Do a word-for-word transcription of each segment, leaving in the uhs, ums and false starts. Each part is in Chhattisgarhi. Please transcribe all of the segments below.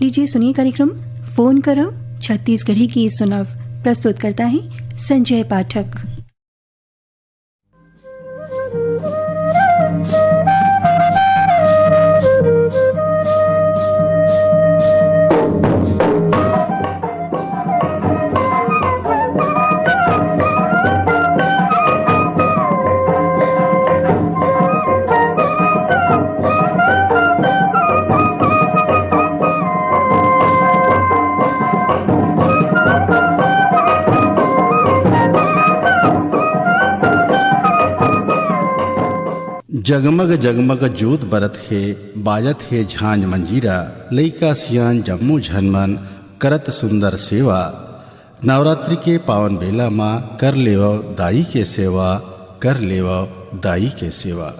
लीजिए, सुनिए कार्यक्रम फोन करो छत्तीसगढ़ी गीत सुनाओ। प्रस्तुत करता है संजय पाठक। जगमग जगमग जोत बरत हे, बाजत हे झांझ मंजीरा, लइका सियान जम्मो झन मन करत सुंदर सेवा। नवरात्रि के पावन बेला मा कर लेवव दाई के सेवा, कर लेवव दाई के सेवा।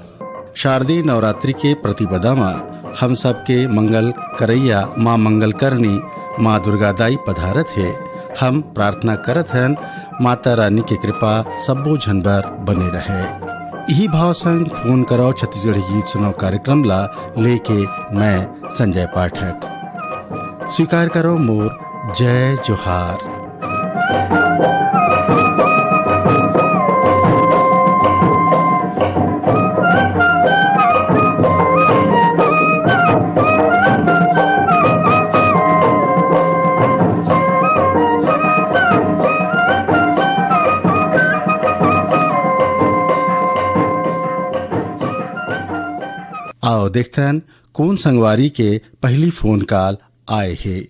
शारदीय नवरात्रि के प्रतिपदा मा हम सबके मंगल करैया माँ मंगल करनी माँ दुर्गा दाई पधारत हे। हम प्रार्थना करत हन माता रानी के कृपा सब्बो झन बर बने रहे। इही भाव संग फोन करव छत्तीसगढ़ी गीत सुनाओ कार्यक्रम ला लेके मैं संजय पाठक। स्वीकार करो मोर जय जोहार। आओ देखथन कोन संगवारी के पहली फोन कॉल आए हे।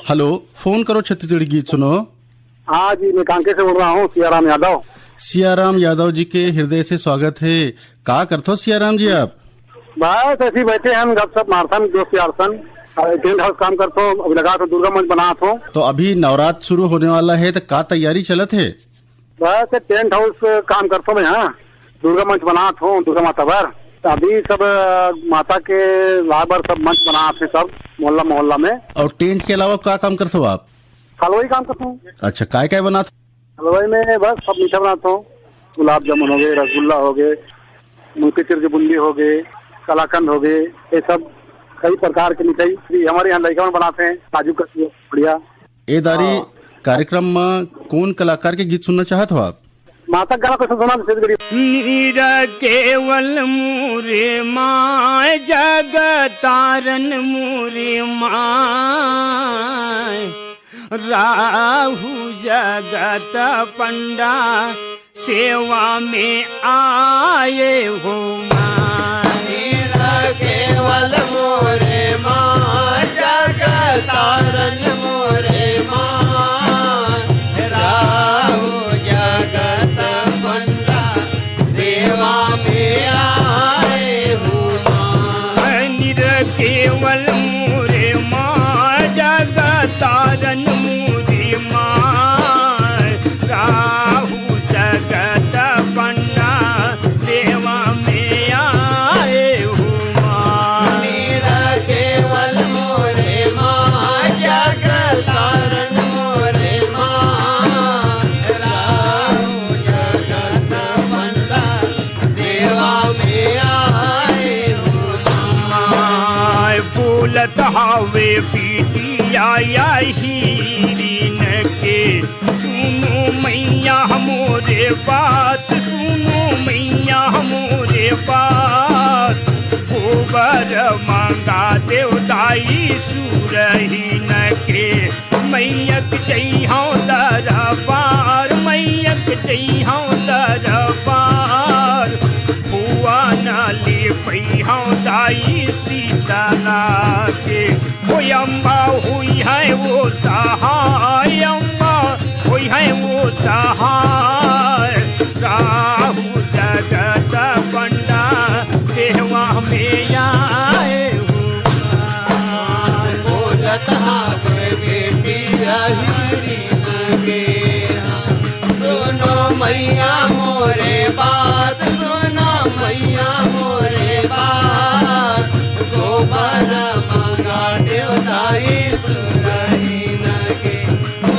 हेलो, फोन करो छत्तीसगढ़ी गीत सुनो। हाँ जी, मैं कांके से बोल रहा हूँ, सियाराम यादव। सियाराम यादव जी के हृदय से स्वागत है। का करथो सियाराम जी आप? बस ऐसे ही बैठे हैं, गपशप मारथन दोस्त यार सन। अ, टेंट हाउस काम करथो, अभी लगा तो दुर्गा मंच बनात हो। तो अभी नवरात्र शुरू होने वाला है, तो का तैयारी चलत है? बस टेंट हाउस काम करथो मैं, हाँ, दुर्गा मंच बनात हो दुर्गा माता बर। तो अभी सब, अ, माता के लाए बर सब मंच बनात है सब मोहल्ला मोहल्ला में। और टेंट के अलावा का काम करथो आप? हलवाई काम करता हूँ। अच्छा, काय काय बनात? हलवाई में बस सब मीठा बनाता हूँ, गुलाब जामुन हो गए, रसगुल्ला हो गए, मोतीचूर की बूंदी हो गए, कलाकंद हो गए, ये सब कई प्रकार की मिठाई भी हमारे यहाँ लड़का बनाते हैं, काजू कतली, बढ़िया। ए दारी हाँ। कार्यक्रम में कौन कलाकार के गीत सुनना चाहत हो आप? माता गाना को सुना छत्तीसगढ़ी। नीर केवल मूरे माय, जग तारन मूरे माय, राहु जगत पंडा सेवा में आए हो माय। नीर केवल मोरे माय, जग तारन मोरे माय, राहु जगत पंडा सेवा में आए हो माय। नीर केवल मोरे माय, जग तारन मोरे माय, राहु जगत पंडा सेवा में आए हो माय। नीर केवल मोरे माय, जग तारन मोरे माय, राहु जगत पंडा सेवा में आए हो माय। बोलत हवे बिटिया या हिरिन के, सुनो मैया मोरे बात, सुनो मैया मोरे बात। गोबर मंगा देव दाई सुरहिन के, मैया के जइहौं दरबार, मैया के जइहौं दरबार। भुवन लिपइहौं दाई सीतला के, ओ अम्मा होइहैं ओ सहाय, अम्मा होइहैं ओ सहाय। राहु जगत पंडा सेवा में आए हो। बोलत हावे बेटी अहिरी लगे, सुनो मैया मोरे बात, सुनो मैया मोरे बात। गोबर मंगा देव दाई सुरहिन के,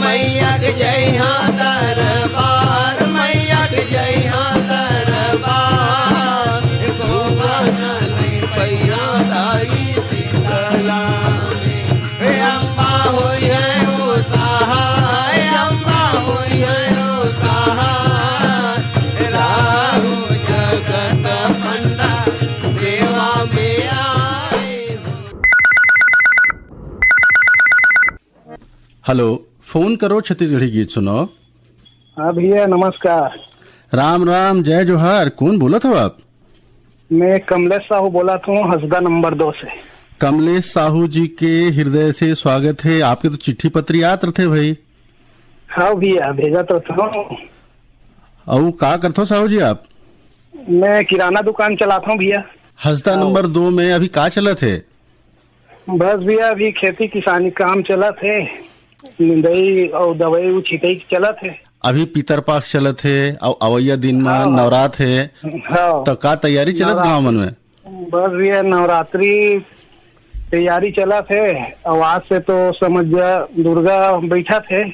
मैया के जइहौं दरबार, मैया के जइहौं दरबार। गोबर लिपइहौं हेलो, फोन करो छत्तीसगढ़ी गीत सुनो। हाँ भैया, नमस्कार। राम राम, जय जोहार। कौन बोलत हो आप? मैं कमलेश साहू बोलत हूँ, हसदा नंबर दो से। कमलेश साहू जी के हृदय से स्वागत है। आपके तो चिट्ठी पत्री आत रथे भाई। हाँ भैया, भेजत रथों। अउ का करथो साहू जी आप? मैं किराना दुकान चलाथों भैया। हसदा हाँ। नंबर दो में अभी का चलत है? बस भैया, अभी खेती किसानी काम चलत है, निंदई अउ दवई उ छिटई चलत है। अभी पितर पाख चलत है, अउ अवइया दिन म हाँ, हाँ। नवरात है, हाँ। त का तैयारी चलत नवरात। गाँव मन में? बस भैया, नवरात्रि तैयारी चलत है, अउ आज से तो समझ जा दुर्गा बैठत है,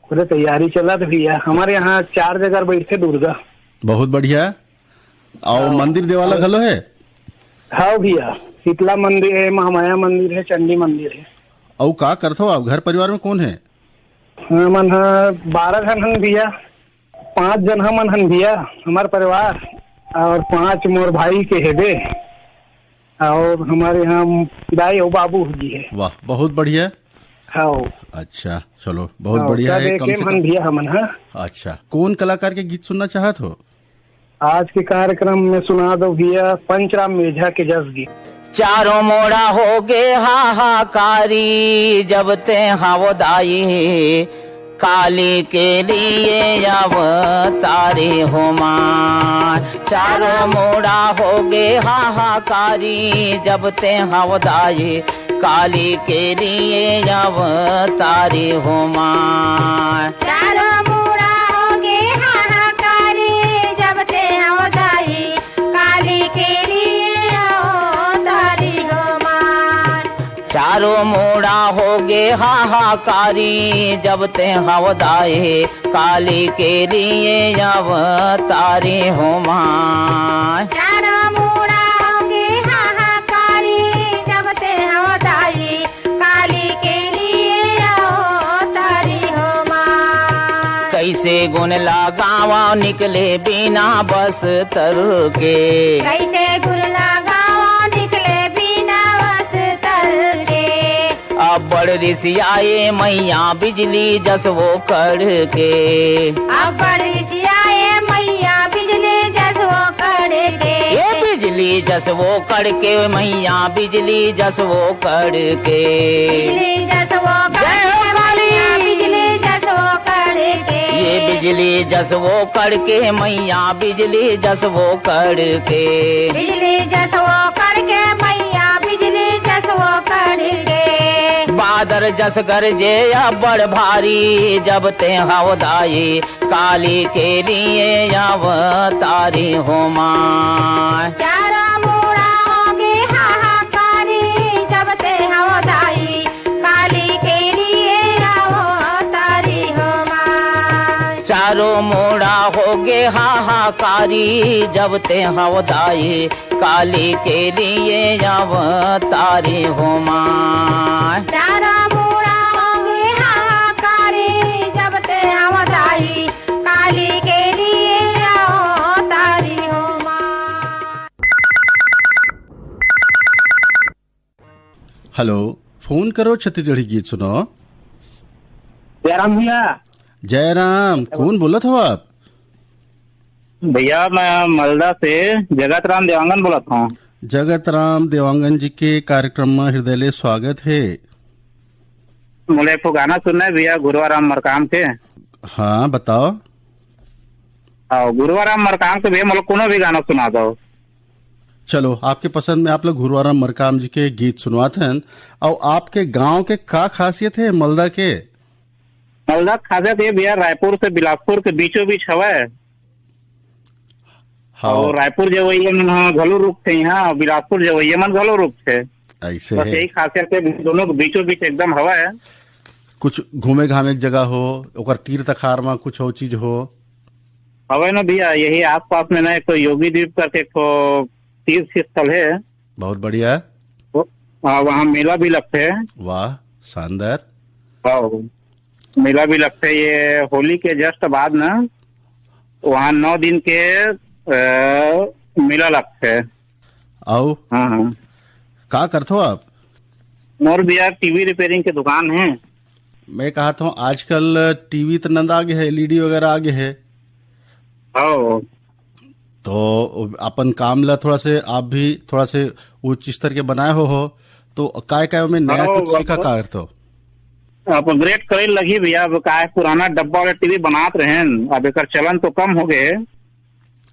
पूरे तैयारी चलत भैया। हमारे यहाँ चार जगह बैठे दुर्गा। बहुत बढ़िया। अउ हाँ। मंदिर देवाला घलो है? हाँ भैया, शीतला मंदिर है, महामाया मंदिर है, चंडी मंदिर है। अउ का करथो आप? घर परिवार में कौन है? हमन ह बारह झन हन भैया, पांच झन हमन हन भैया, हमार परिवार, और पांच मोर भाई के हेबे, और हमारे यहाँ दाई अउ बाबू जी है। वाह, बहुत बढ़िया। हाँ। अच्छा, चलो, बहुत हाँ, बढ़िया सब है, एके कम से मन कम। भैया हमन ह। अच्छा, कौन कलाकार के गीत सुनना चाहत हो? आज के कार्यक्रम में सुना दो भैया पंचराम मेझा के जस गीत। चारों मोड़ा हो गे हाहाकारी, जब ते हव दाई, काली के लिए अवतारी हो माँ। चारों मोड़ा हो गे हाहाकारी, जब ते हव दाई, काली के लिए अवतारी हो माँ। चारों मुड़ा होगे हाहाकारी, जब ते अवतारी, काली के लिए अवतारी हो माँ। चारों मुड़ा होगे हाहाकारी, जब ते अवतारी, काली के लिए अवतारी हो माँ। चारों मुड़ा होगे हाहाकारी, जब ते अवतारी, काली के लिए अवतारी हो माँ। कैसे गुण लगावा निकले बिना बस्तर के। कैसे गुण लगावा निकले बिना बस्तर के। अब्बड़ रिसियाए मैया बिजली जस वो कड़के। अब्बड़ रिसियाए मैया बिजली जस वो कड़के। ए बिजली जस वो कड़के मैया, बिजली जस वो कड़के। बिजली जस वो जय हो कड़के काली। मैया, बिजली जस वो कड़के। ये बिजली जस वो कड़के मैया, बिजली जस वो कड़के। बिजली जस वो कड़के मैया, बिजली जस वो कड़के। बादर जस गरजे अब्बड़ भारी, जब ते हव दाई, काली के लिए अवतारी हो माँ। चारों मुड़ा होगे हाहाकारी, जब ते हव दाई, काली के लिए अवतारी हो माँ। चारों मुड़ा होगे हाहाकारी, जब ते हव दाई, काली के लिए अवतारी हो माँ। चारों मुड़ा होगे हाहाकारी, जब ते अवतारी, काली के लिए अवतारी हो माँ। हेलो, फोन करो छत्तीसगढ़ी गीत सुनो। जयराम भैया। जयराम, कौन बोलत हो आप? भैया, मैं मलदा से जगत राम देवांगन बोलत हूँ। जगत राम देवांगन जी के कार्यक्रम में हृदय ले स्वागत है। मोला एक ठो गाना सुनना है भैया, गुरुवाराम मरकाम के। हाँ, बताओ। हाँ, गुरुवाराम मरकाम के भैया, मोला कोनो भी गाना सुना दो। चलो, आपके पसंद में आप लोग गुरुवाराम मरकाम जी के गीत सुनवात हन। और आपके गांव के का खासियत है मलदा के? मलदा खासियत ये भैया, रायपुर से बिलासपुर के बीचों बीच हवय। हाँ। और रायपुर जवइया मन ह घलो रुकथे यहाँ, और बिलासपुर जवइया मन घलो रुकथे। ऐसे बस है। यही खासियत है, दोनों के बीचों बीच एकदम हवय। कुछ घूमे घामे के जगह हो, ओकर तीर तखार में कुछ हो चीज हो? हवय ना भैया, यही आसपास में ना एक ठो योगी द्वीप करके एक ठो तीर्थ स्थल है। बहुत बढ़िया। वो, हाँ, वहाँ मेला भी लगथे। वाह, शानदार। हाँ, मेला भी लगथे। ये होली के just बाद ना वहाँ नौ दिन के, अ, मेला लगथे। आओ। हाँ, हाँ। का करथो आप? मोर भैया टीवी रिपेयरिंग के दुकान है। मैं कहत हूँ, आजकल टीवी तो नंदा आगे है, एलईडी वगैरह आगे है। हाँ। तो अपन काम ला थोड़ा से, आप भी थोड़ा से उच्च स्तर के बनाए हो, हो, तो काय काय में नया हाँ, कुछ सीखा वो का अर्थ हो? अपग्रेड करे लगी भैया। अब का है, पुराना डब्बा वाला टीवी बनात रहे हैं, अब एकर चलन तो कम हो गए।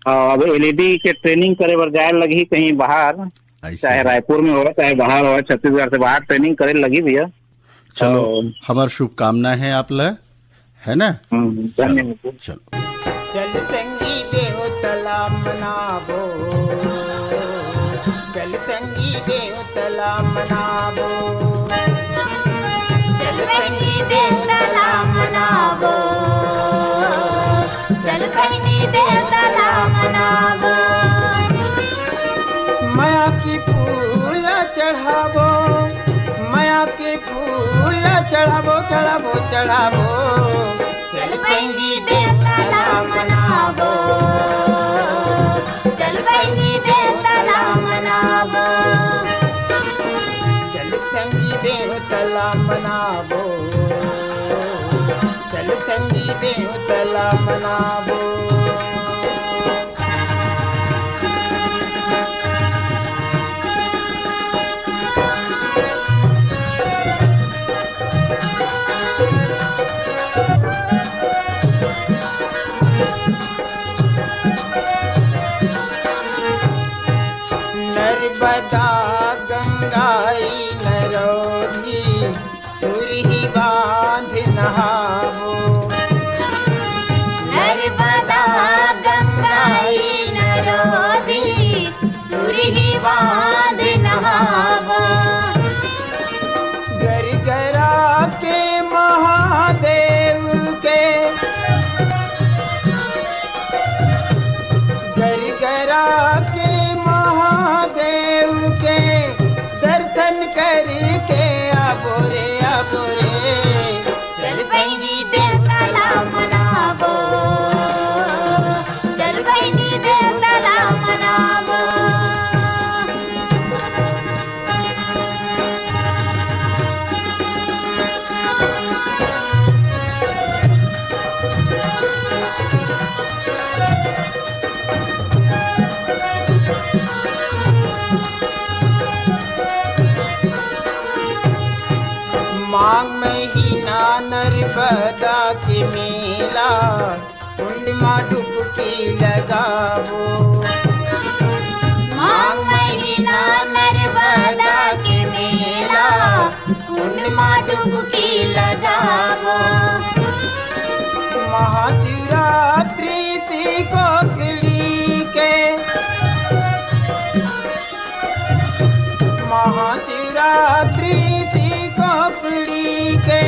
अब एलईडी के ट्रेनिंग करे बर जाए लगी कहीं बाहर, ऐसे चाहे है। रायपुर में हो, चाहे बाहर हो, छत्तीसगढ़ से बाहर ट्रेनिंग करे लगी भैया। चलो, और हमार शुभकामना है आप ला, है ना? हम्म, चलो, धन्यवाद। चलो। चल संगी देव तला मनाबो, चल संगी देव तला मनाबो, चल संगी देव तला मनाबो, चल संगी देव तला मनाबो। मया की फूल चढ़ाबो, मया की फूल चढ़ाबो, चढ़ाबो, चढ़ाबो। चल संगी देवता ला मनाबो, चल संगी देवता ला मनाबो। चल संगी देवता ला मनाबो, चल संगी देवता ला मनाबो। नर्मदा गंगाई नरौधी सुरही बांध नहाबो। नर्मदा गंगाई नरौधी सुरही बांध नहाबो। गरगरा के महादेव के, गरगरा के महादेव के दर्शन करके आबो रे, आबो रे। चल संगी देवता ला मनाबो, चल संगी देवता ला मनाबो। माघ महीना नर्मदा के मेला, कुंड मा डुबकी लगाबो। माघ महीना नर्मदा के मेला, कुंड मा डुबकी लगाबो। महाशिवरात्रि ती कोकली के, महाशिवरात्रि ती कोकली के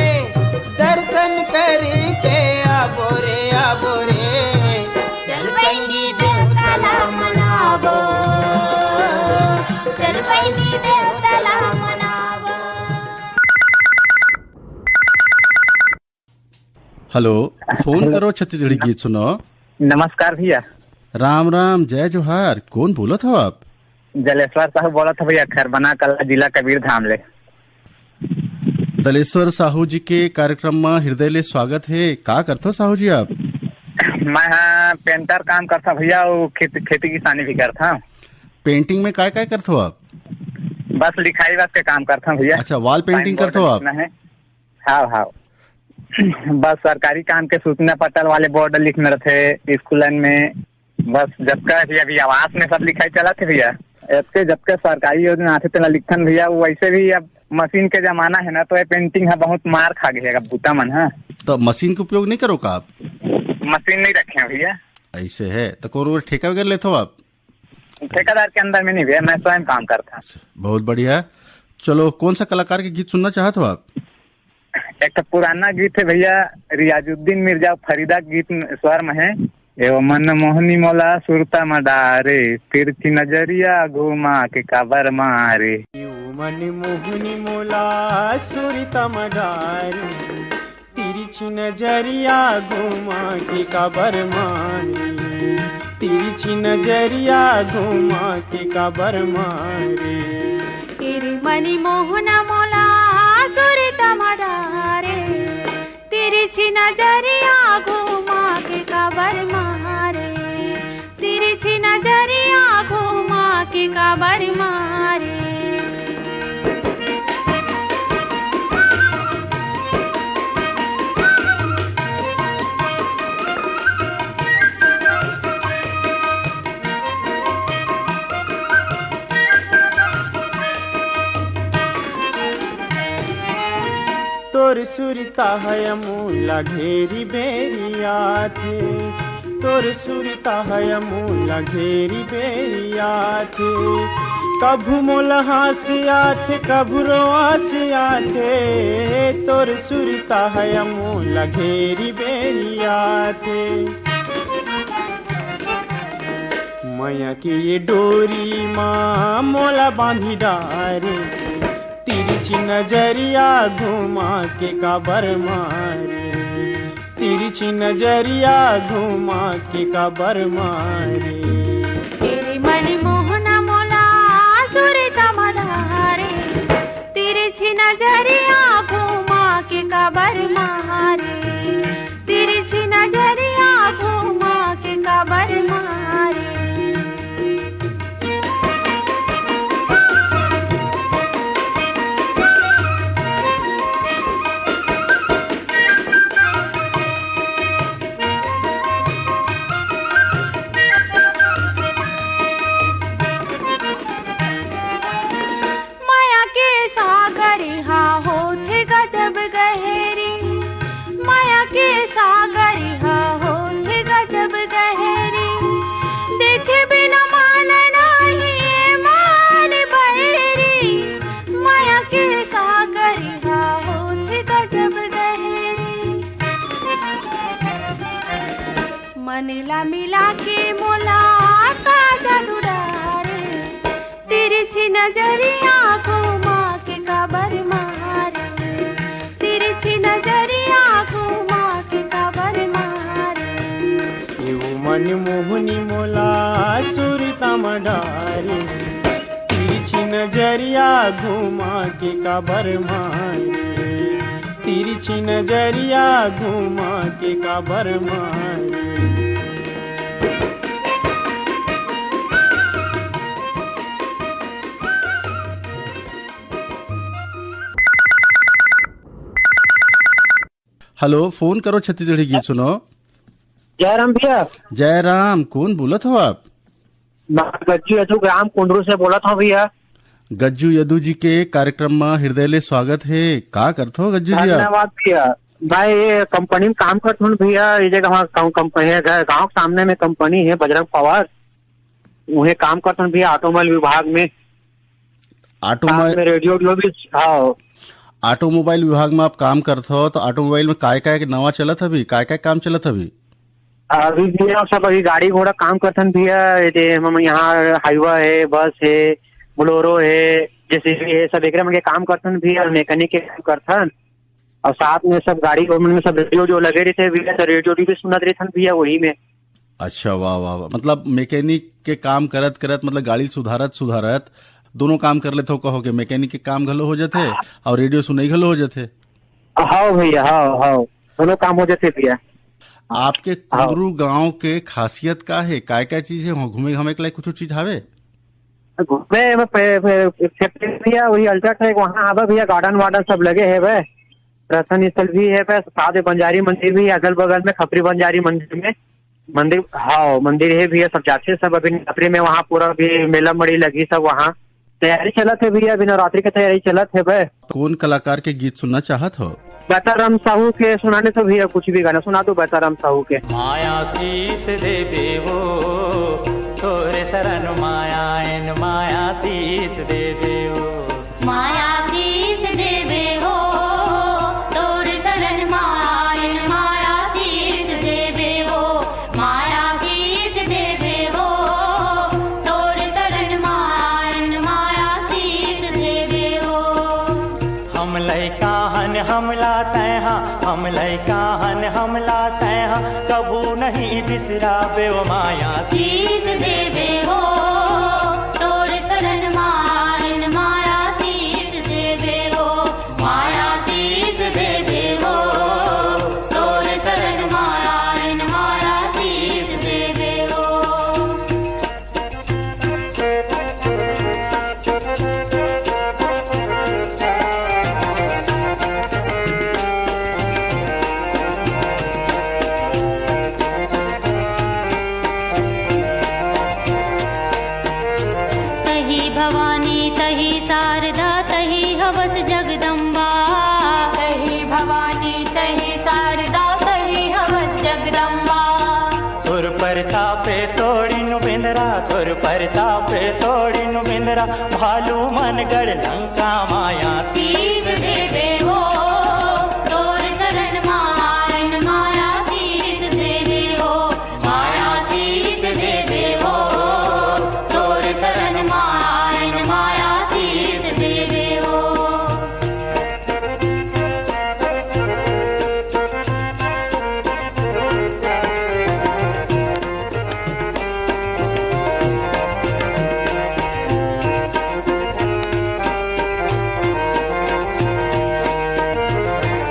दर्शन करके आबो रे, आबो रे। चल संगी देवता ला मनाबो, चल संगी देवता ला मनाबो। Hello, phone hello. करो छत्तीसगढ़ी गीत सुनो। नमस्कार भैया। राम राम, जय जोहार। कौन बोलत हो आप? जलेश्वर साहू बोलत हो भैया, खरबना कला, जिला कबीर धाम ले। दलेश्वर साहू जी के कार्यक्रम में हृदय ले स्वागत है। का करथो साहू जी आप? मैं हाँ पेंटर काम करता भैया, वो खेत, खेती किसानी भी करता। पेंटिंग में काय काय करथो आप? बस लिखाई बस के काम करता भैया। अच्छा, वॉल पेंटिंग साइन बोर्ड करथो आप? लिखना है। हाँ, हाँ। बस सरकारी काम के सूचना पटल वाले बोर्ड लिखने रहते स्कूलन में। बस जतका भी अभी आवास में सब लिखाई चलत हे भैया। एतके जतका सरकारी योजना आथे तेला लिखथन भैया। वो वैसे भी अब मशीन के जमाना है ना, तो ये पेंटिंग ह बहुत मार खा गए अब बूता मन ह। तो मशीन के उपयोग नहीं करो का आप? मशीन नहीं रखे हैं भैया। ऐसे है तो कोनो ठेका वगैरह लेथो आप? ठेकेदार के अंदर में नहीं भैया, मैं स्वयं काम करता। अच्छा, बहुत बढ़िया। चलो, कौन सा कलाकार के गीत सुनना चाहत हो आप? एक तो पुराना गीत है भैया, रियाजुद्दीन मिर्जा फरीदा के गीत म-, स्वर में है। ए ओ मन मोहनी मोला सुरता म डारे, तिरछी नजरिया घुमा के काबर मारे। ए ओ मन मोहनी मोला सुरता म डारे, तिरछी नजरिया घुमा के काबर मारे, तिरछी नजरिया घुमा के काबर मारे। तेरे मनी मोहना मोला सुरता म डारे। तिरछी नजरिया घुमा के काबर मारे, तिरछी नजरिया घुमा के काबर मारे। तोर सुरता ह मोला घेरी बेरियाथे, तोर सुरता ह मोला घेरी बेरियाथे। कभू मोला हाँसी आथे, कभू रोआसी आथे, तोर सुरता ह मोला घेरी बेरियाथे। मया के ये डोरी मा मोला बांधी डारे, तिरछी नजरिया घुमा के काबर मारे, तिरछी नजरिया घुमा के काबर मारे। तेरी मन मोहना मोला सुरता म डारे, तिरछी नजरिया घुमा के काबर मारे, तिरछी नजरिया घुमा के काबर मारे। मया के सागरिहा होथे गजब गहरी, मया के सागरिहा होथे गजब गहरी। देखे बिना मान नाही ए मान बैरी, मया के सागरिहा होथे गजब गहरी। मन ला मिला के मोला का जादू डारे, तिरछी नजरिया घुमा के काबर मारे, तिरछी नजरिया घुमा के काबर मारे। एहू मन मोहनी मोला सुरता म डारे, तिरछी नजरिया घुमा के काबर मारे, तिरछी नजरिया घुमा के काबर मारे। हेलो, फोन करो छत्तीसगढ़ी गीत सुनो। जय राम भैया। जय राम, कौन बोलत हो आप? मैं गज्जू यदु ग्राम कुंडरू से बोलत हूँ भैया। गज्जू यदु जी के कार्यक्रम में हृदय ले स्वागत है। का करत हो गज्जू जी आप? धन्यवाद भैया। भाई ये कंपनी में काम करत हूँ भैया, ये जगह हमारा गाँव कंपनी है, गाँव के सामने में कंपनी है बजरंग पावर, उहे काम करत हूँ भैया ऑटोमोबाइल विभाग में। साथ ऑटोमोबाइल में रेडियो, रेडियो भी, हाँ। ऑटोमोबाइल विभाग में आप काम करत हो तो ऑटोमोबाइल में काय काय नवा चलत हवे, काय काय काम चलत हवे? अभी भैया सब अभी गाड़ी घोड़ा काम करथन भैया, ये जे हम यहाँ हाईवा है, बस है, बोलेरो है, जेसीबी है, सब एकरे मन के काम करथन भैया, मैकेनिक के काम करथन। और साथ में सब गाड़ी घोड़ा में सब रेडियो जो लगे रहिथे भैया, तो रेडियो भी सुनत रहिथन भैया वही में। अच्छा, वाह, वाह, वाह। मतलब मैकेनिक के काम करत करत, मतलब गाड़ी सुधारत सुधारत दोनों काम कर लेथो, कहो के मैकेनिक के काम घलो हो जाथे और रेडियो सुनई घलो हो जाथे। हाँ भैया, हाँ, हाँ, दोनों काम हो जाथे भैया। आपके हाँ। कुंदरू गांव के खासियत का है, काय काय चीज है वहाँ घूमे घामे के लायक, कुछ चीज हावे? घूमे में पे-, पे-, एक सेक्टर भैया, वही अल्ट्राटेक वहाँ आवे भैया, गार्डन वार्डन सब लगे है भाई, दर्शन स्थल भी है भाई, साथ में बंजारी मंदिर भी है, अगल बगल में खपरी बंजारी मंदिर में। मंदिर, हाँ, मंदिर है भैया, सब जाते हैं सब। अभी नवरात्रि में वहाँ पूरा भी मेला मड़ी लगी सब वहाँ। तैयारी चलत है भैया, अभी नवरात्रि के तैयारी चलत है बे। कौन कलाकार के गीत सुनना चाहत हो? बैताराम साहू के सुनाने तो भैया कुछ भी गाना सुना दो बैताराम साहू के। माया शीश देवे हो, तोरे शरण माया एन माया शीश देवे हो। माया शीश देवे हो, तोर शरण मायन माया शीश देवे हो। माया शीश देवे हो, तोर शरण मायन माया शीश देवे हो। हम लइका हन हमला तैहा, हम लइका हन हमला तैहा, कबू नहीं बिसराबे ओ माया शीश देवे हो। तोर शरण मायन माया शीश देवे हो, माया शीश देवे हो। तोड़िन बिंदरा भालू मन गढ़ लंका माया। शीश देवे हो, तोर शरण मायन माया शीश देवे हो, माया शीश देवे हो, तोर शरण मायन माया शीश देवे हो।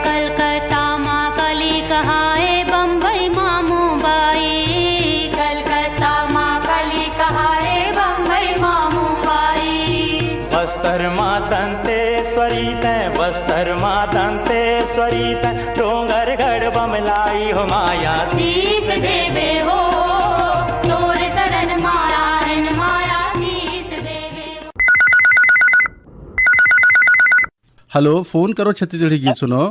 कलकत्ता मा कली कहाए, बम्बई मा मुंबई। कलकत्ता मा कली कहाए, बम्बई मा मुंबई। बस्तर मा दंतेश्वरी तैं, बस्तर मा दंतेश्वरी तैं, डोंगरगढ़ बमलाई हो माया। शीश देवे हो, तोर शरण मायन माया शीश देवे हो। हेलो, फोन करो छत्तीसगढ़ी गीत सुनो।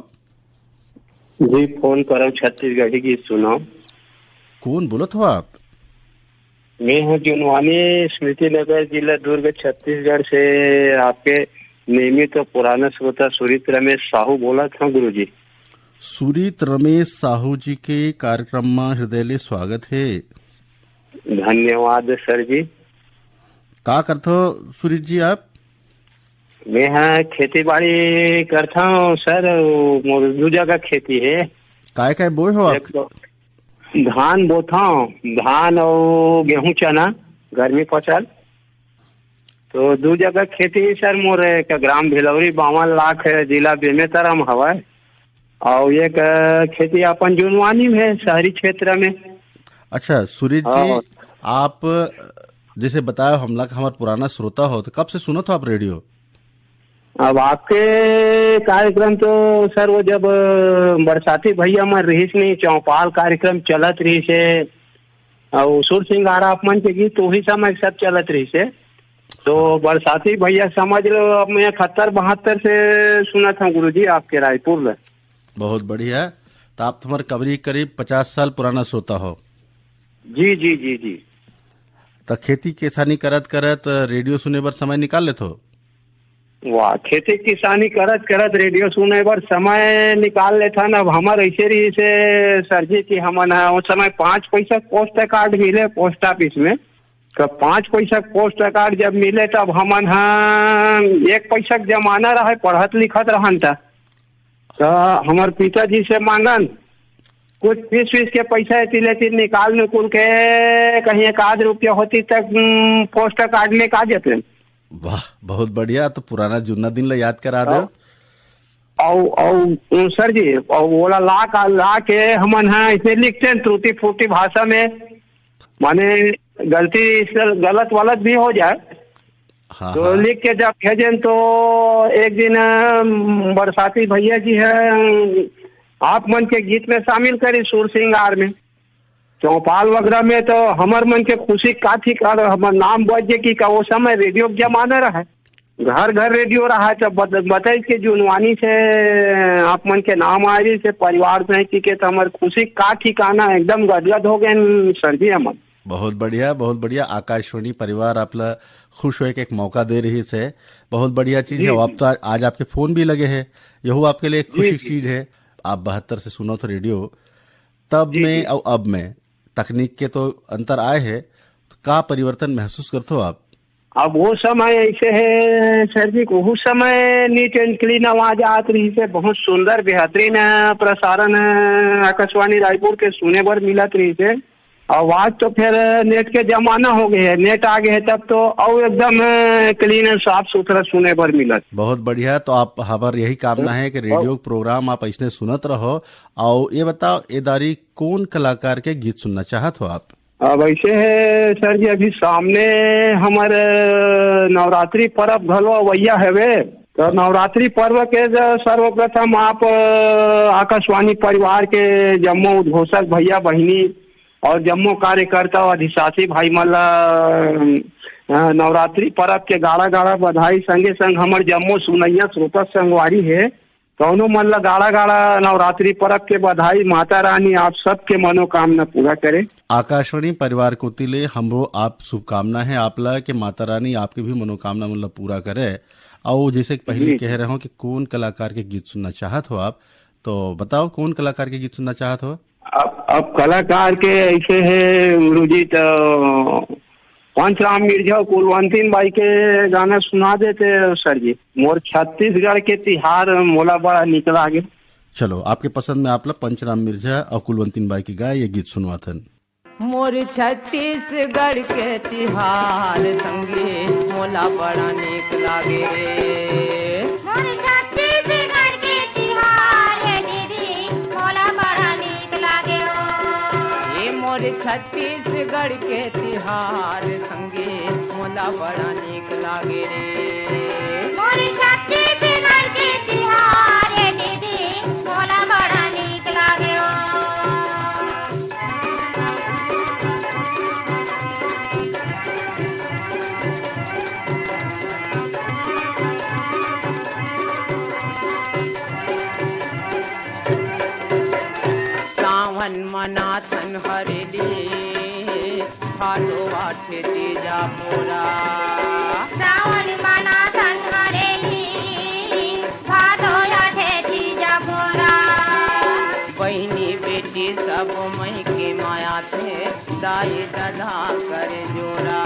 जी, फोन करो छत्तीसगढ़ी गीत सुनो। कौन बोलत हो आप? मैं हूँ जुनवानी, स्मृति नगर, जिला दुर्ग, छत्तीसगढ़ से आपके नियमित और पुराना श्रोता सुरित रमेश साहू बोलत हूँ गुरुजी। सुरित रमेश साहू जी के कार्यक्रम में हृदय ले स्वागत है। धन्यवाद सर जी। का करथो सुरित जी आप? मैं ह खेती बाड़ी करथव सर, वो मोर दू जगह खेती हे। काय काय बोए हो आप? एक तो धान बोथव, धान अउ गेहूं चना, गर्मी फसल। तो दू जगह खेती हे सर मोर, एक ग्राम भिलौरी बावन लाख हे, जिला बेमेतरा म हवय, अउ एक खेती अपन जुनवानी में हे, शहरी क्षेत्र में। अच्छा सुरेश जी, हाँ। आप जैसे बतायो हमला का हमार पुराना श्रोता हो, तो कब से सुनत हो आप रेडियो? अब आपके कार्यक्रम तो सर वो जब बरसाती भैया मन रहिस नहीं, चौपाल कार्यक्रम चलत रहिस हे, अउ सुर सिंगार आप मन के गीत वही समय सब चलत रहिस हे। तो बरसाती भैया समझ लो, अब मैं इकहत्तर बहत्तर से सुनत हूँ गुरुजी आपके रायपुर ले। बहुत बढ़िया। तो आप तुम्हारे करीब करीब पचास साल पुराना श्रोता हो। जी जी जी जी। तो खेती किसानी करत करत रेडियो सुने बर समय निकाल लेथो? वाह, खेती किसानी करत करत रेडियो सुने बर समय निकाल लेथन। अब हमर ऐसे रहिस हे सर जी कि हमन ह उस समय पाँच पैसा पोस्ट कार्ड मिले पोस्ट ऑफिस में। तो पाँच पैसा पोस्ट कार्ड जब मिले तब हमन ह एक पैसा के जमाना रहे, पढ़त लिखत रहन त, त हमर पिताजी से मांगन, कुछ फीस फीस के पैसा एती लेती निकाल निकुल के कहीं एक आध रुपया होती तक, हम्म, पोस्ट कार्ड लेके आ जाते। वाह, बहुत बढ़िया। तो पुराना जुन्ना दिन ला याद करा दो। अउ अउ सर जी, अउ ओला ला का ला के हमन ह इसे लिखते हैं टूटी फूटी भाषा में, माने गलती से गलत वलत भी हो जाए। हाँ, तो हाँ। लिख के जब भेजें तो एक दिन अम, बरसाती भैया जी है, अम, आप मन के गीत में शामिल करी सुर सिंगार में। चौपाल वगैरह में तो हमर मन के खुशी का थी का, हमर नाम बज जे कि का, वो समय रेडियो के जमाना रहा, घर घर रेडियो रहा, तो बत-, बताई के जुनवानी से आप मन के नाम आ रही से परिवार से कि के, तो हमर खुशी का ठिकाना, एकदम गदगद हो गए सर जी हमन। बहुत बढ़िया, बहुत बढ़िया। आकाशवाणी परिवार आप ला खुश होए के एक मौका दे रही से, बहुत बढ़िया चीज जी, है। अब जी। तो आज आपके फोन भी लगे है, यहू आपके लिए एक जी, खुशी की जी। चीज है। आप बहत्तर से सुनो तो रेडियो, तब जी, में जी। और अब में तकनीक के तो अंतर आए है, तो का परिवर्तन महसूस करते हो आप? अब वो समय ऐसे है सर जी, उस समय नीट एंड क्लीन आवाज आत रही से, बहुत सुंदर बेहतरीन प्रसारण आकाशवाणी रायपुर के सुने बर मिलत रही से। आवाज तो फिर नेट के जमाना हो गए है, नेट आ गए है तब तो और एकदम क्लीन और साफ सुथरा सुने बर मिलत। बहुत बढ़िया। तो आप हमार यही कामना है कि रेडियो प्रोग्राम आप ऐसने सुनत रहो। और ये बताओ, ए दारी कौन कलाकार के गीत सुनना चाहत हो आप? अब ऐसे है सर जी, अभी सामने हमर नवरात्रि पर्व घलो अवैया हवे, तो नवरात्रि पर्व के ज-, सर्वप्रथम आप, अ, आकाशवाणी परिवार के जम्मो उद्घोषक भैया बहिनी और जम्मो कार्यकर्ता और अधिशासी भाई मन ला, अ, नवरात्रि पर्व के गाड़ा गाड़ा बधाई, संगे संग हमर जम्मो सुनैया श्रोता संगवारी है, दोनों मन ला गाड़ा गाड़ा नवरात्रि पर्व के बधाई। माता रानी आप सबके मनोकामना पूरा करे। आकाशवाणी परिवार कोति ले हमरो आप शुभकामना है आप ला कि माता रानी आपके भी मनोकामना मन ला पूरा करे। अउ जैसे कि पहले जी। कह रहे हो कि कौन कलाकार के गीत सुनना चाहत हो आप, तो बताओ कौन कलाकार के गीत सुनना चाहत हो? अब अब कलाकार के ऐसे है गुरुजी, तो पंचराम मिर्जा और कुलवंतीन बाई के गाना सुना देते सर जी। मोर छत्तीसगढ़ के तिहार मोला बड़ा निक लागे। चलो, आपके पसंद में आप ला पंचराम मिर्जा और कुलवंतीन बाई के गाए ये गीत सुनवाथन। मोर छत्तीसगढ़ के तिहार संगी मोला बड़ा निक लागे रे। मोर छत्तीसगढ़ के तिहार ए दीदी मोला बड़ा निक लागे ओ। ए मोर छत्तीसगढ़ के तिहार संगी मोला बड़ा निक लागे रे। मोर छत्तीसगढ़ के तिहार ए दीदी मोला बड़ा निक लागे ओ। सावन मनाथन हरेली, भादो आठे तीजा मोरा। सावन मनाथन हरेली, भादो आठे तीजा मोरा। बहिनी बेटी सब मई के माया थे, दाई ददा कर जोरा।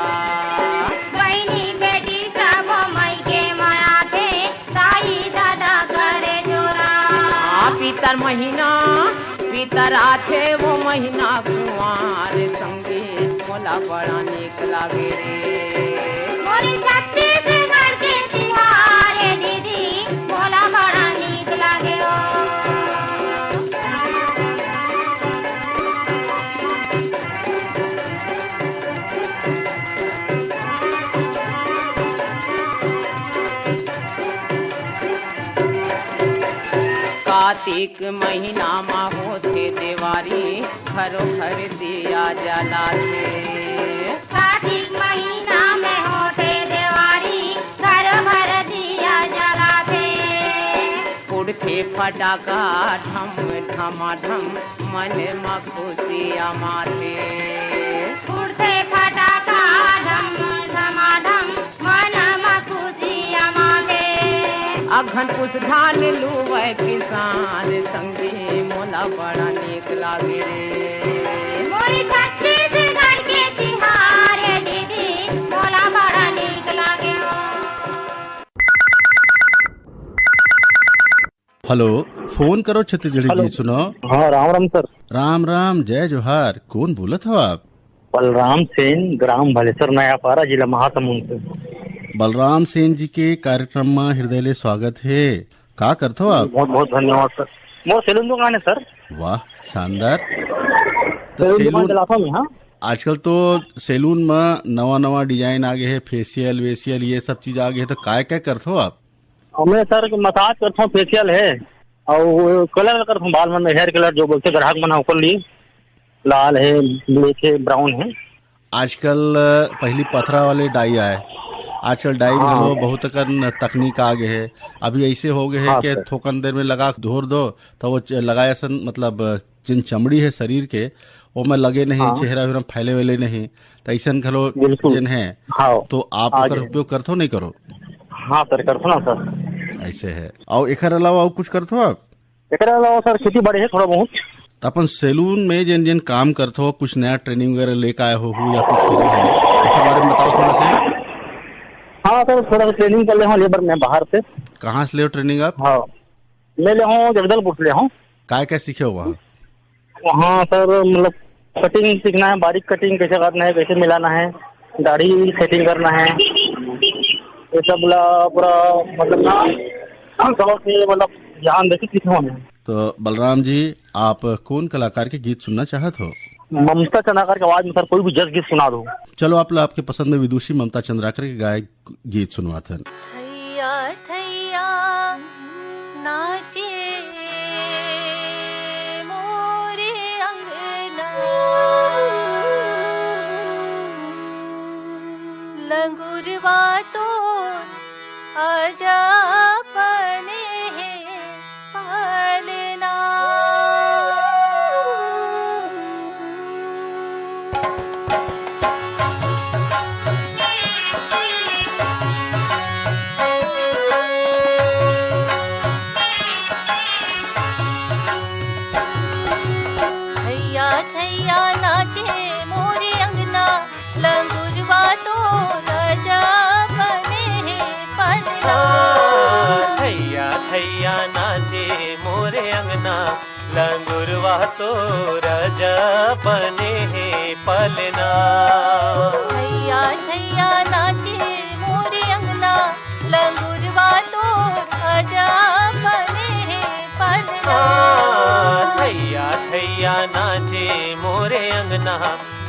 बहिनी बेटी सब मई के माया थे, दाई ददा कर जोरा। आ, पितर महीना, पितर आथे वो महीना कुंवार संगी, मोला बड़ा निक लागे रे। मोर छत्तीसगढ़ के तिहार ए दीदी, मोला बड़ा निक लागे ओ। कार्तिक महीना मा होथे देवारी, घरो घर दिया जलाथे। कार्तिक महीना में होथे देवारी, घरो घर दिया जलाथे। फुटथे फटाका ढम ढमाढम, मन मा खुशिया माथे। फुटथे फटाका ढम ढमाढम, मन मा खुशिया माथे। अघन पुस धान लुवय किसान संगी, मोला बड़ा निक लागे रे। मोर छत्तीसगढ़ के तिहार ए दीदी, मोला बड़ा निक लागे ओ। हेलो, फोन करो छत्तीसगढ़ी हेलो। गीत सुनो। हाँ, राम राम सर। राम राम, जय जोहार। कौन बोलत हो आप? बलराम सेन, ग्राम भलेसर नयापारा, जिला महासमुंद से। बलराम सेन जी के कार्यक्रम में हृदय ले स्वागत है। का करत हो आप? बहुत बहुत धन्यवाद सर। मोर सैलून दुकान है सर। वाह, शानदार। तो सैलून दुकान सैलून, चलाता हूँ मैं, हाँ। आजकल तो सैलून में नवा नवा डिजाइन आ गए है, फेशियल वेशियल ये सब चीज आ गए है, तो काय काय करत हो आप? हमें सर मसाज करता हूँ, फेशियल है और कलर करता हूँ बाल मन में, हेयर कलर जो बोलते ग्राहक मन ओकर लिए, लाल है, ब्लैक है, ब्राउन है। आजकल, अ, पहली पथरा वाले डाई आए, आजकल डाई में हाँ। घलो बहुत अकन तकनीक आ गए है। अभी ऐसे हो गए है हाँ कि सर। थोकन देर में लगा के धोर दो, तो वो च-, लगाए असन, मतलब, जिन चमड़ी है शरीर के, ओमे लगे नहीं, हाँ। चेहरा वेहरा फैले वेले नहीं, तो ऐसन घलो बिल्कुल। जिन है। हाँ। तो आप आ ओकर गए। उपयोग करथो नहीं करो? हाँ सर, करथो ना सर। ऐसे है। और एकर अलावा और कुछ करथो आप? एकरे अलावा सर खेती बाड़ी है थोड़ा बहुत। तो अपन सैलून में जिन जिन काम करथो, कुछ नया ट्रेनिंग वगैरह लेके आए हो, हो या कुछ करे हो, उसके बारे में बताओ थोड़ा सा। हाँ सर, थोड़ा सा ट्रेनिंग कर ले हूँ लेबर में बाहर से। कहाँ से ले हो ट्रेनिंग आप? हाँ, मैं ले हूँ जगदलपुर से ले हूँ। काय काय सीखे हो वहाँ? वहाँ सर, मतलब, कटिंग सीखना है, बारीक कटिंग कैसे करना है, कैसे मिलाना है, दाढ़ी सेटिंग करना है, ये सब ला पूरा, मतलब ना, शौक से, मतलब, ध्यान देके सीखा हूँ मैं। तो बलराम जी, आप कौन कलाकार के गीत सुनना चाहत हो? ममता चंद्राकर के आवाज में सर कोई भी जस गीत सुना दो। चलो, आप ला आपके पसंद में विदुषी ममता चंद्राकर के गाए गीत सुनवाथन। थैया थैया नाचे मोरे अंगना, लंगुरवा तो आजा पने हे। तोर अजब बने हे पलना। थैया थैया नाचे मोरे अंगना, लंगुरवा तोर अजब बने हे पलना। आ, थैया थैया नाचे मोरे अंगना,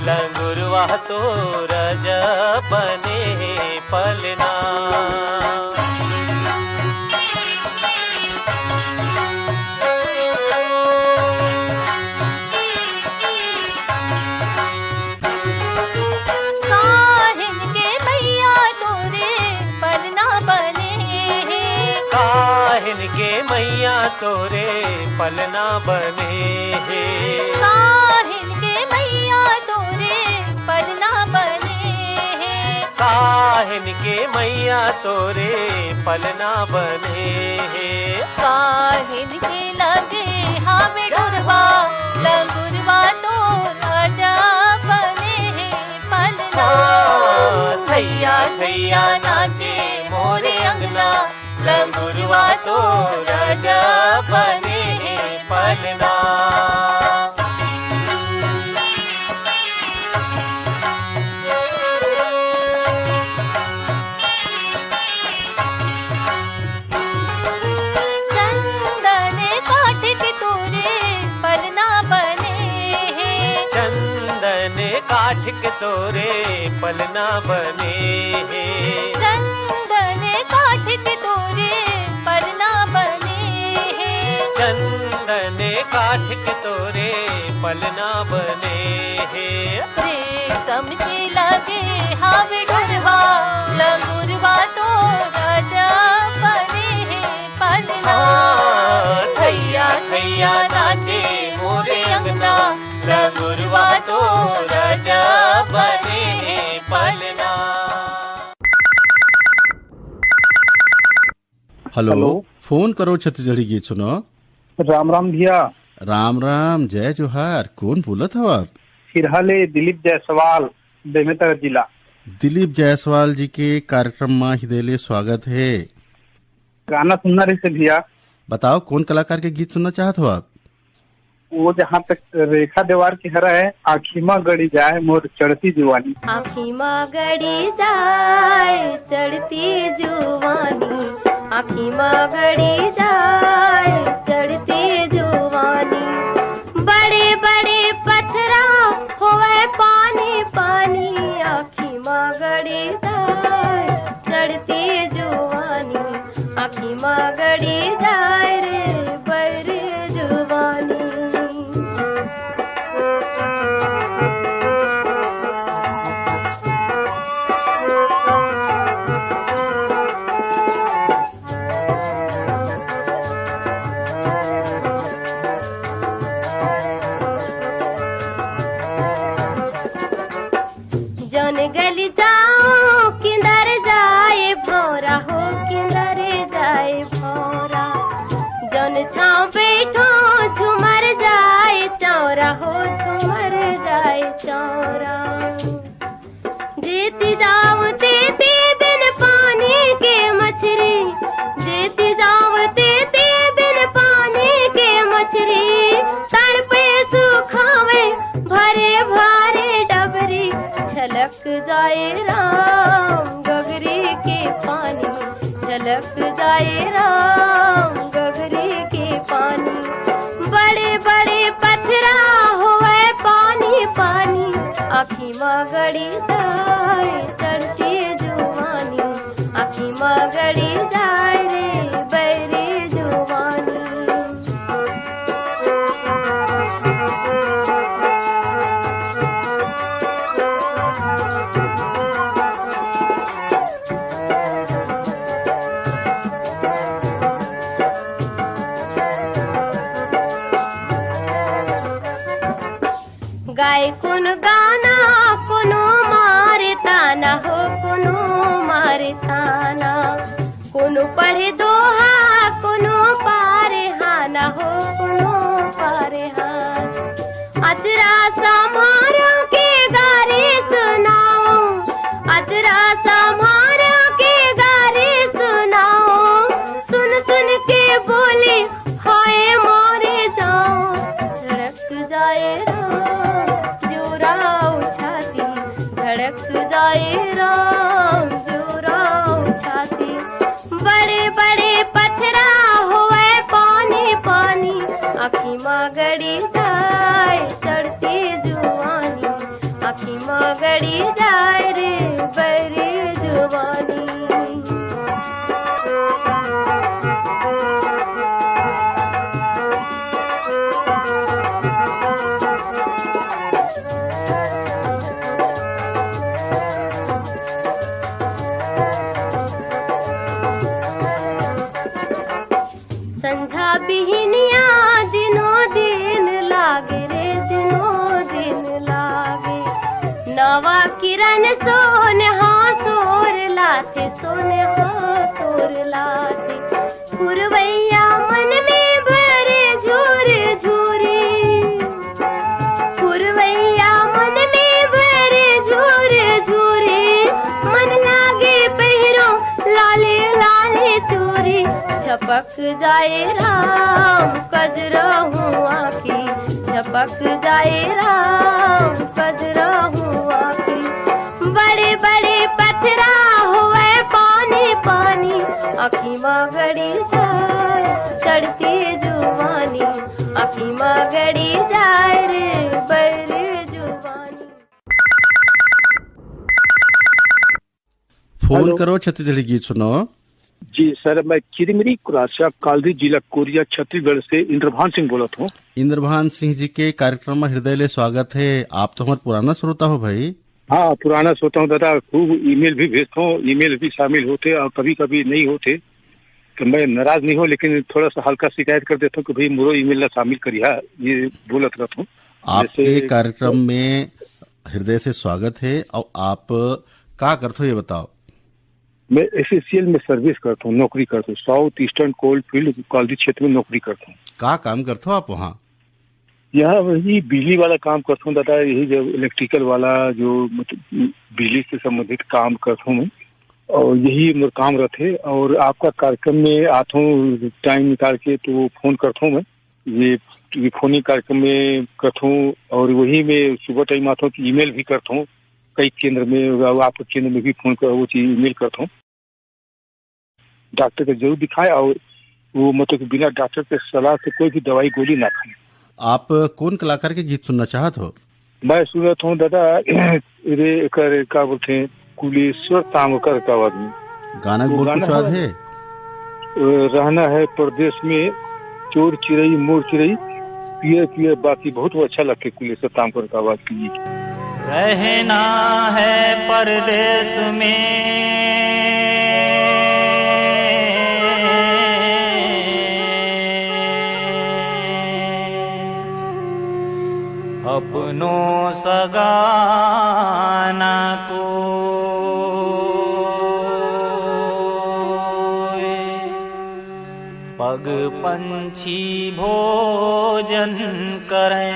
लंगुरवा तोर अजब बने हे पलना। काहिन के मैया तोरे पलना बने हे। काहिन के मैया तोरे पलना बने हे। काहिन के मैया तोरे पलना बने हे। काहिन के मैया तोरे पलना बने हे। काहिन के लगे हावे डोरवा, लंगुरवा तोर अजब बने हे पलना। हाँ, थैया थैया नाचे मोरे अंगना, लंगुरवा तोर अजब बने हे पलना। चंदन काठ के तोरे पलना बने हे। चंदन काठ के तोरे पलना बने हे। चंदन काठ के तोरे पलना बने हे। चंदन काठ के तोरे पलना बने हे। रेशम के लगे हावे डोरवा, लंगुरवा तोर अजब बने हे पलना। हाँ, थैया थैया नाचे मोरे अंगना, लंगुरवा तोर अजब बने हे पलना। Hello, hello. फोन करो छत्तीसगढ़ी गीत सुनो। राम राम भैया। राम राम, जय जोहार। कोन बोलत हव आप? सिरहा ले दिलीप जायसवाल, बेमेतरा जिला। दिलीप जायसवाल जी के कार्यक्रम मा हिदे ले स्वागत हे। गाना सुनना रहिसे भैया। बताओ, कोन कलाकार के गीत सुनना चाहत हव आप? वो जहाँ तक रेखा देवार के हरा है, आँखी मा गड़ी जाए मोर चढ़ती जुवानी। आँखी मा गड़ी जाए चढ़ती जुवानी, आँखी मा गड़ी जाए चढ़ती जुवानी। बड़े बड़े पथरा होवे पानी पानी, आँखी मा गड़ी जाए चढ़ती जुवानी। आँखी मा गड़ी जाए रे बैरी जुवानी। जौन गली जाओ किंदर जाए भौरा हो, किंदर जाए भौरा। जौन छाँव बैठो झुमर जाए चौरा हो, झुमर जाए चौरा। जेती जाओ तेती बिन पानी के मछरी, जेती जाओ तेती बिन पानी के मछरी। तड़पे सुखावे भरे भारे डबरी, झलक जाए राम गगरी के पानी, झलक जाए राम गगरी के पानी। बड़े बड़े पथरा होवे पानी पानी, आँखी मा गड़ी जाए चढ़ती जुवानी, आँखी मा गड़ी जाए रे बैरी जुवानी। गाए कोनो गाना, कोनो मारे ताना हो, कोनो मारे ताना। कोनो पढ़े दोहा, कोनो पारे हाना हो, कोनो पारे हाना। अचरा समारो के गारी सुनाओ, अचरा समारो के गारी सुनाओ। सुन सुन के बोली हाय मोरे जाओ। सोनहा सोर लाथे, सोनहा सोर लाथे। पुरवैया मन में बरे झूर झूरी। पुरवैया मन में बरे झूर झूरी। मन लागे पहिरो लाले लाले चूरी। झपक जाए राम कजरहू आँखी, झपक जाए राम कजरहू आँखी। बड़े बड़े पथरा होवे पानी पानी, आँखी मा गड़ी जाए चढ़ती जुवानी, आँखी मा गड़ी जाए रे बैरी जुवानी। Phone hello. करो, छत्तीसगढ़ी गीत सुनाओ। जी सर, मैं चिरमिरी कुरासिया, कालरी, जिला कोरिया, छत्तीसगढ़ से इंद्रभान सिंह बोलत हूँ। इंद्रभान सिंह जी के कार्यक्रम में हृदय ले स्वागत है। आप तो हमारे पुराना श्रोता हो भाई। हाँ, पुराना श्रोता हूँ दादा, खूब ईमेल भी भेजता हूँ, ईमेल भी शामिल होते और कभी कभी नहीं होते, तो मैं नाराज नहीं हूँ, लेकिन थोड़ा सा हल्का शिकायत कर देता हूँ कि भाई मोरो ईमेल ला शामिल करिहा, ये बोलत रहता हूँ। आपके जैसे कार्यक्रम में हृदय से स्वागत है। और आप का करते हो, ये बताओ। मैं एसईसीएल में सर्विस करता हूँ, नौकरी करता हूँ, साउथ ईस्टर्न कोल फील्ड कालरी क्षेत्र में नौकरी करता हूँ। का काम करते हो आप वहाँ? यहाँ वही बिजली वाला काम करता हूँ दादा, यही जो इलेक्ट्रिकल वाला, जो मतलब बिजली से संबंधित काम करता हूँ मैं, और यही मोर काम रहते। और आपका कार्यक्रम में आता हूँ टाइम निकाल के, तो वो फोन करता हूँ मैं। ये, ये फोनिंग कार्यक्रम में करता हूँ, और वही में सुबह टाइम आता हूँ तो ईमेल भी करता हूँ कई केंद्र में, और आपके केंद्र में भी फोन कर, वो चीज ईमेल करता हूँ। डॉक्टर को जरूर दिखाए, और वो मतलब कि बिना डॉक्टर के सलाह से कोई भी दवाई गोली ना खाए। आप कौन कलाकार के गीत सुनना चाहत हो? मैं सुनत हूँ दादा, रे एकर का बोलते हैं, कुलेश्वर तांगकर का आवाज में। गाना वो बोल गाना कुछ याद है? है? अ, रहना है परदेश में, चोर चिरई मोर चिरई, पियर पियर बाती, बहुत वो अच्छा लगते कुलेश्वर तांगकर का आवाज की। रहना है परदेश में, अपनों सगा ना कोई, पग पंछी भोजन करें,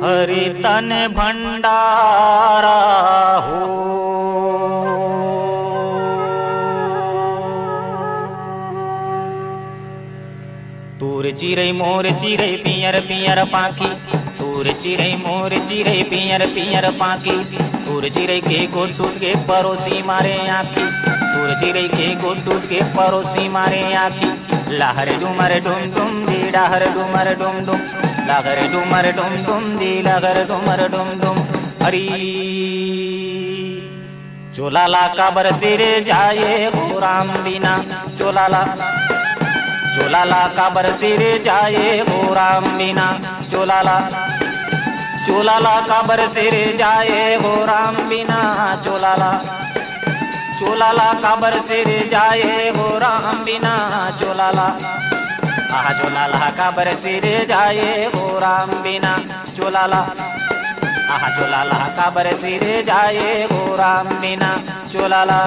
हरि तन भंडारा हो। तोर चिरई मोर चिरई पियर पियर पाखी, तोर चिरई मोर चिरई पियर पियर पाखी, तोर चिरई के गोठ टूट के परोसी मारे आँखी, तोर चिरई के गोठ टूट के परोसी मारे आँखी। लहर डुमर डुम डुम दी, लहर डुमर डुम डुम, लहर डुमर डुम डुम दी, लहर डुमर डुम डुम। हरी चोला ला काबर सिरे जाए हो राम बिना, चोला ला, चोला ला काबर सिरे जाए हो राम बिना, चोला ला, चोला ला काबर सिरे जाए हो राम बिना, चोला ला, चोला ला काबर सिरे जाए हो राम बिना, चोला ला, आहा चोला ला काबर सिरे जाए हो राम बिना, चोला ला, आहा चोला ला काबर सिरे जाए हो राम बिना, चोला ला।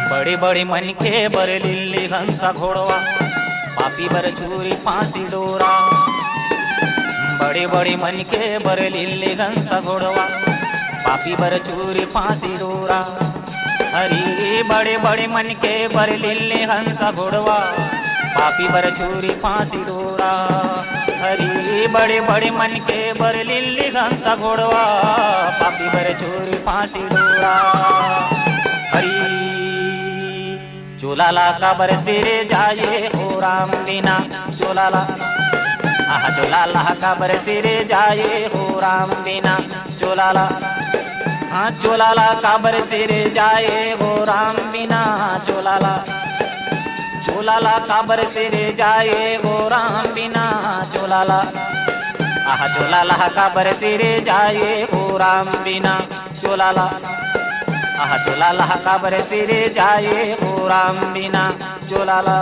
बड़े बड़े मनखे बर लिल्ली घंसा घोड़वा, पापी बर छुरी फांसी डोरा। बड़े बड़े मनखे बर लिल्ली घंसा घोड़वा, पापी बर छुरी फांसी डोरा। हरी बड़े बड़े मनखे बर लिल्ली घंसा घोड़वा, पापी बर छुरी फांसी डोरा। हरी बड़े बड़े मनखे बर लिल्ली घंसा घोड़वा, पापी बर छुरी फांसी डोरा। हरी चोला ला काबर सिरे जाए हो राम बिना, चोला ला, आहा चोला ला काबर सिरे जाए हो राम बिना, चोला ला, हाँ, चोला ला काबर सिरजाए हो राम बिना, चोला ला, चोला ला काबर सिरजाए हो राम बिना, चोला ला, आहा, चोला ला काबर सिरजाए हो राम बिना, चोला ला, आहा, चोला ला काबर सिरजाए हो राम बिना, चोला ला।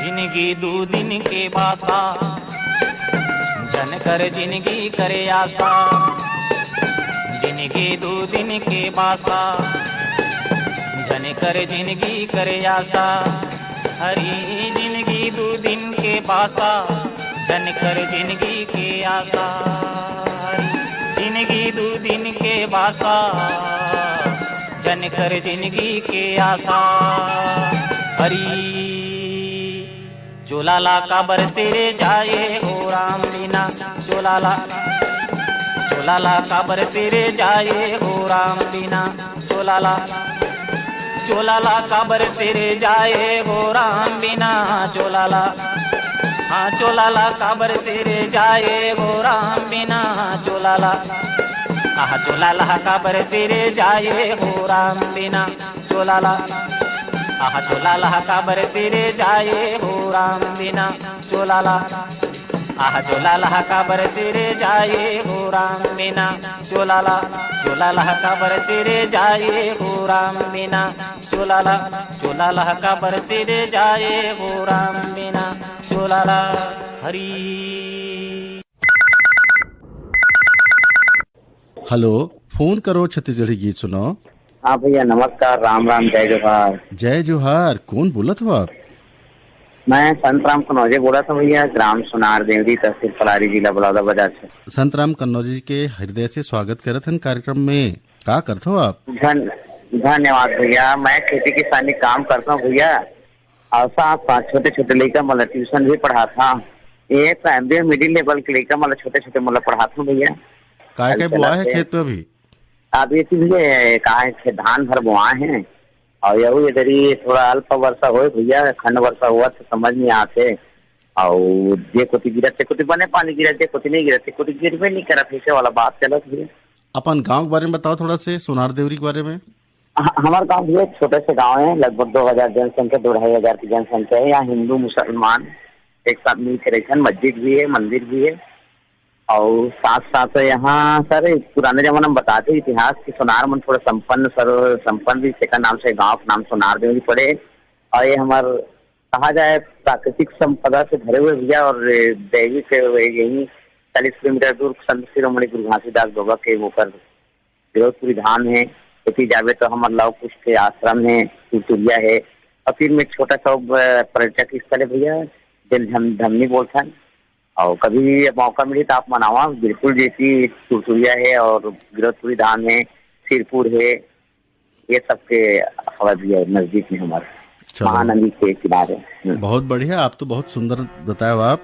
जिनगी दू दिन के बासा, जन कर जिनगी करे आसा। जिनगी दू दिन के बासा, जन कर जिनगी करे आसा। हरी जिनगी दू दिन के बासा, जन कर जिनगी के आसा। हरी जिनगी दू दिन के बासा, जन कर जिनगी के आसा। हरी चोला ला काबर सिरजाए हो राम बिना, चोला ला, चोला ला काबर सिरजाए हो राम बिना, चोला ला, चोला ला काबर सिरजाए हो राम बिना, चोला ला, हाँ, चोला ला काबर सिरजाए हो राम बिना, चोला ला, आहा, चोला ला काबर सिरजाए हो राम बिना, चोला ला, आहा, चोला ला काबर सिरजाए हो राम बिना, चोला ला, आहा, चोला ला काबर सिरजाए हो राम बिना, चोला ला, चोला ला काबर सिरजाए हो राम बिना, चोला ला, चोला ला काबर सिरजाए हो राम बिना, चोला ला। हरी हेलो, फोन करो छत्तीसगढ़ी गीत सुनाओ। हाँ भैया, नमस्कार, राम राम, जय जोहार। जय जोहार, कौन बोलत हो आप? मैं संत राम कनौजे बोलत हूँ भैया, ग्राम सोनार देवरी, तहसील पलारी, जिला बलौदाबाजार से। संत राम कन्नौजी के हृदय से स्वागत करत हन कार्यक्रम में। का करत हो आप? धन-, धन्यवाद भैया। मैं खेती किसानी काम करता हूँ भैया, और साथ साथ छोटे छोटे लइका मन ला ट्यूशन भी पढ़ात हूँ। ये प्राइमरी और मिडिल लेवल के लइका मन ला, छोटे छोटे मन ला पढ़ात हूँ भैया। काय काय बुआ है खेत में अभी? अभी तो भैया कहा है, धान भर बोआ है, और यहू इधर ही थोड़ा अल्प वर्षा होए भैया, खंड वर्षा हुआ तो समझ नहीं आते, और जे कोती गिरत ते कोती बने पानी गिरत, जे कोती नहीं गिरत ते कोती गिरबे नहीं करत, ऐसे वाला बात चलत भैया। अपन गांव के बारे में बताओ थोड़ा से, सोनार देवरी के बारे में। ह-, हमार गांव भैया छोटे से गांव है, लगभग दो हज़ार जनसंख्या, दो ढाई हज़ार की जनसंख्या है। यहाँ हिंदू मुसलमान एक साथ मिल के रहते हैं, मस्जिद भी है, मंदिर भी है। और साथ साथ यहाँ सर, एक पुराने जमाना में बताते इतिहास कि सोनार मन थोड़ा संपन्न, सर संपन्न भी, सेकर नाम से गांव के नाम सोनार देवरी पड़े। और ये हमार कहा जाए प्राकृतिक संपदा से भरे हुए भैया, और दैविक यही चालीस किलोमीटर दूर संत शिरोमणि गुरु घासीदास बाबा के ऊपर गिरौदपुरी धाम है। यदि जावे तो हमार लव कुश के आश्रम है, तुरतुरिया है, और फिर में एक छोटा सा अ, पर्यटक स्थल है भैया, दिल धम-, धमनी बोलथन। और कभी भी मौका मिली तो आप मनावा, बिल्कुल, जैसी तुरतुरिया है और गिरौदपुरी धाम है, सिरपुर है, ये सब के हवा भी है नजदीक में हमारे, चलो। महानदी के किनारे। हम्म। बहुत बढ़िया, आप तो बहुत सुंदर बताया आप।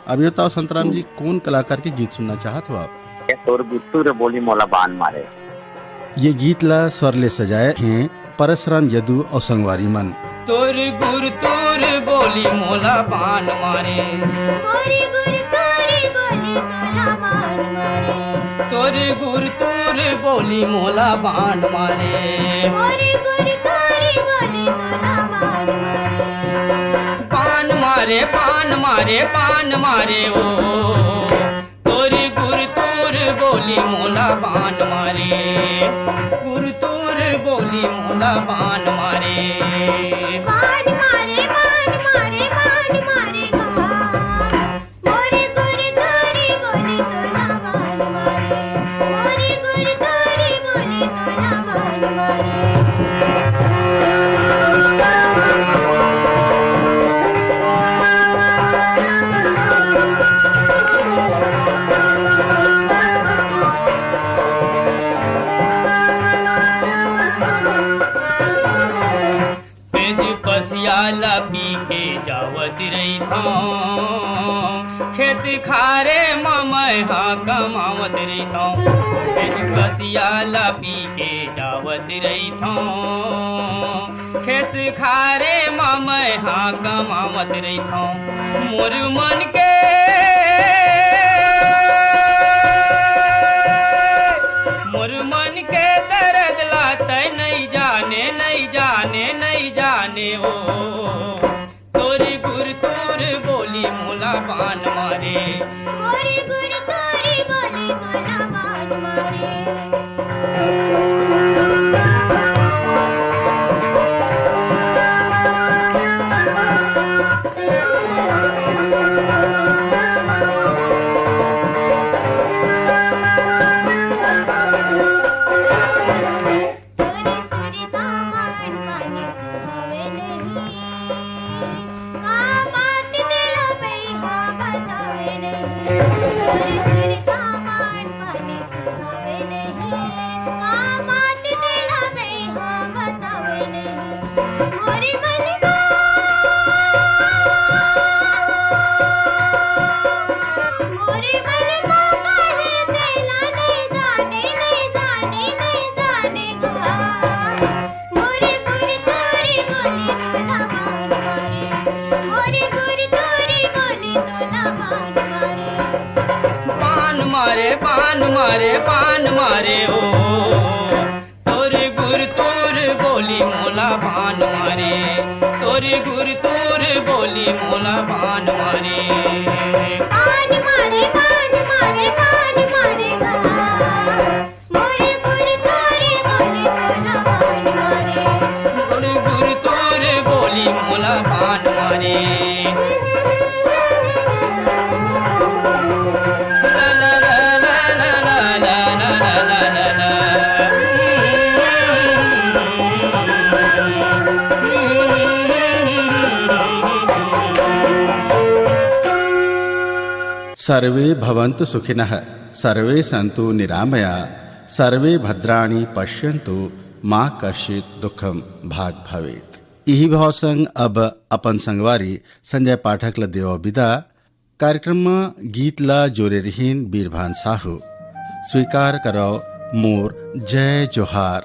अब ये बताओ संतराम जी, हम्म। कौन कलाकार के गीत सुनना चाहत हो आप? ये तोर गुत्तू रे बोली मोला बान मारे। ये गीत ला स्वर ले सजाए हैं परसराम यदु और संगवारी मन। तोर गुर तोर बोली मोला बान मारे। तोर गुर तोर बोली तोला बान मारे। तोर गुर तोर बोली मोला बान मारे। तोर गुर तोर बोली तोला बान मारे। बान मारे, बान मारे, बान मारे ओ। तोरी गुरतुर बोली मोला बान मारे, गुरतुर बोली मोला बान मारे। बान मारे, बान मारे, बान मारे गा। मोरी गुरतुर बोली तोला बान मारे, मोरी गुरतुर बोली तोला बान मारे। तेज पसिया खेत खारे म मैं हा कमावत रहिथौं, कसिया ला पी के जावत रहिथौं। खेत खारे म मैं हा कमावत रहिथौं। मोर मन के, मोर मन के दरद ला तै नइ जाने, नइ जाने, नइ जाने ओ। तोरी गुरतुर बोली मोला बान मारे। तोरी गुरतुर बोली मोला बान मारे। तोरे सुरता मान पानी सुहावे नहीं। का बात तेला बइहा बतावे नहीं। तोरे सुरता मान पानी सुहावे नहीं। का बात तेला बइहा बतावे नहीं। मोरे मन का, मोरे मन का काहे तेला नहीं जाने, नहीं जाने, नहीं जाने गा। मोरे गुरतुर बोली मोला बान मारे। मोरे गुरतुर बोली मोला बान मारे। बान मारे, बान मारे, बान मारे ओ। तोरे गुरतुर बोली मोला बान मारे। तोरे गुरतुर बोली मोला बान मारे। बान मारे, बान मारे, बान मारे गा। मोरे गुरतुर बोली मोला बान मारे। मोरे गुरतुर बोली मोला बान मारे। सर्वे भवन्तु सुखिनः, सर्वे सन्तु निरामया, सर्वे भद्राणि पश्यन्तु, मा कश्चित् दुःखं भाग् भवेत्। इही भाव संग अब अपन संगवारी संजय पाठक ल देवव बिदा। कार्यक्रम म गीत ल जोरे रिहिन बीरभान साहू। स्वीकार करव मोर जय जोहार।